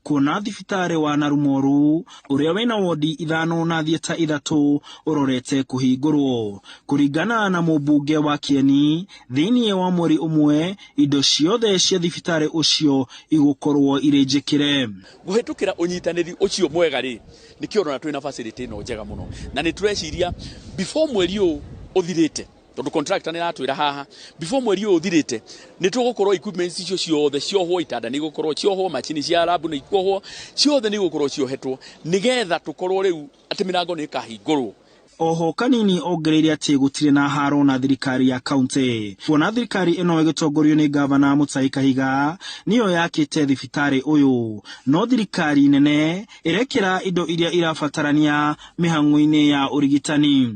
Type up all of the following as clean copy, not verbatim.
Kuona thibitarĩ wa Narumoru ũrĩa wĩna wondi ithano na thieta ithatũ ũrorete kũhingũrwo. Kũringana na mũmbunge wa Kieni, thĩinĩ wa mweri ũmwe indo ciothe cia thibitarĩ ũcio igũkorwo irĩ njĩkĩre. Kũhĩtũkĩra ũnyitanĩri ũcio mwega rĩ, nĩkĩo ũrona twĩna facility ĩno njega mũno, na nĩ tũreciria before mweri ũyũ ũthirĩte, tondũ contractor nĩ aratwĩra haha before mweri ũyũ ũthirĩte nĩ tũgũkorwo equipments icio ciothe ciohwo, itanda nĩ igũkorwo ciohwo, macini cia lab nĩ ikuohwo, ciothe nĩ igũkorwo ciohetwo, nĩgetha tũkorwo rĩu atĩ mĩrango nĩ ĩkahingũrwo. Oho Kanini ongereire atĩ gũtirĩ na haro na thirikari ya kaunti, kuona thirikari ĩno ĩgĩtongorio nĩ ngavana Mutahi Kahiga nĩyo yakĩte thibitarĩ ũyũ, no thirikari nene ĩrekĩra indo iria irabatarania mĩhang'o-inĩ ya ũrigitani.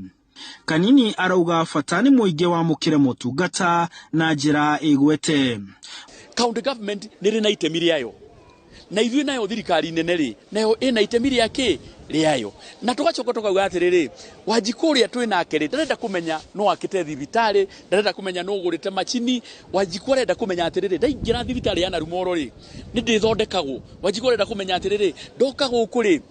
Kanini arauga bata nĩ mũingĩ wamũkĩre motungata na njĩra ĩgwete. County government nĩ ĩrĩ na itemi rĩayo, na ithuĩ nayo thirikari nene rĩ, nayo ĩna itemi rĩa kĩ rĩayo, na tũgacoka tũkauga atĩrĩrĩ, Wanjikũ ũrĩa twĩ nake rĩ, ndarenda kũmenya no akĩte thibitarĩ, ndarenda kũmenya no ũgũrĩte macini. Wanjikũ arenda kũmenya atĩrĩrĩ, ndaingĩra thibitarĩ ya Narumoro rĩ, nĩ ndĩthondekagwo. Wanjikũ arenda kũmenya atĩrĩrĩ, ndoka gũkũ rĩ,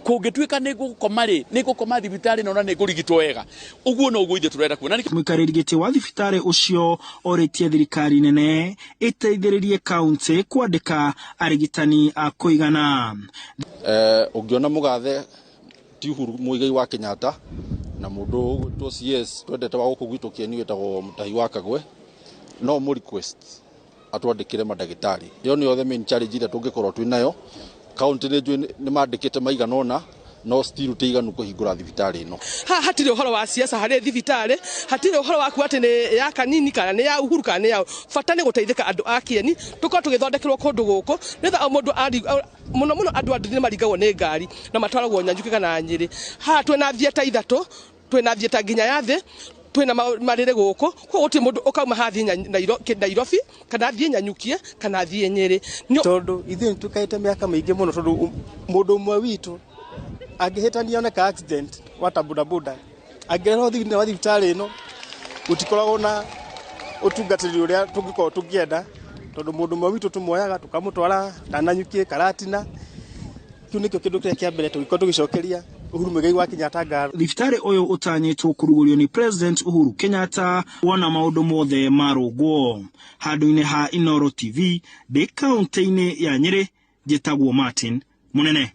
kũngĩtuĩka nĩ ngũkoma rĩ, nĩ ngũkoma thibitarĩ ĩno na nĩ ngũrigitwo wega. Ũguo noguo ithuĩ tũrenda kuona. Mũikarĩri gĩtĩ wa thibitarĩ ũcio orĩtie thirikari nene ĩteithĩrĩrie kaunti kwandĩka arigitani a kũigana. Ũngĩona mũgathe ti Uhuru Muigai wa Kenyatta na mũndũ ũgwĩtwo CS twendete wa gũkũ gwitũ Kieni wĩtagwo Mutahi wa Kagwe, no mũ request atwandĩkĩre mandagĩtarĩ. Ĩyo nĩyo the main challenge ĩrĩa tũngĩkorwo twĩ nayo. Kaunti nĩ njũĩ nĩ mandĩkĩte maigana ũna, no still ti iganu kũhingũra thibitarĩ ĩno. Haha hatirĩ ũhoro wa siasa harĩ thibitarĩ, hatirĩ ũhoro wa kuga atĩ nĩ ya Kanini kana nĩ ya Uhuru kana nĩ ya, bata nĩ gũteithĩka andũ a Kieni, tũkorwo tũgĩthondekerwo kũndũ gũkũ nĩgetha o mũndũ mũno mũno andũ a nduthi nĩ maringagwo nĩ ngari na matwaragwo Nanyuki kana Nyĩrĩ. Haha twĩna theatre ithatũ, twĩna theatre nginya ya thĩ, twĩna marĩrĩ gũkũ, koguo gũtirĩ mũndũ ũkauma haha athiĩ Nairobi kana athiĩ Nyanyukie kana athiĩ Nyĩrĩ. Tondũ ithuĩ nĩ tũikarĩte mĩaka mĩingĩ mũno, tondũ mũndũ ũmwe witũ angĩhĩtania one ka accident wata bodaboda angĩrehwo thĩinĩ wa thibitarĩ ĩno, gũtikoragwo na ũtungatĩri ũrĩa tũngĩkorwo tũngĩenda, tondũ mũndũ ũmwe witũ tũmuoyaga tũkamũtwara Nanyuki, Karatina. Kĩu nĩkĩo kĩndũ kĩrĩa kĩa mbere tũngĩkorwo tũgĩcokeria Uhuru Muigai wa Kenyatta ngatho. Thibitarĩ ũyũ ũtanyĩtwo kũrugũrio nĩ President Uhuru Kenyatta wona maũndũ mothe marũngwo. Handũ-inĩ ha Inooro TV ndĩ kaunti-inĩ ya Nyĩrĩ, njĩtagwo Martin Mũnene.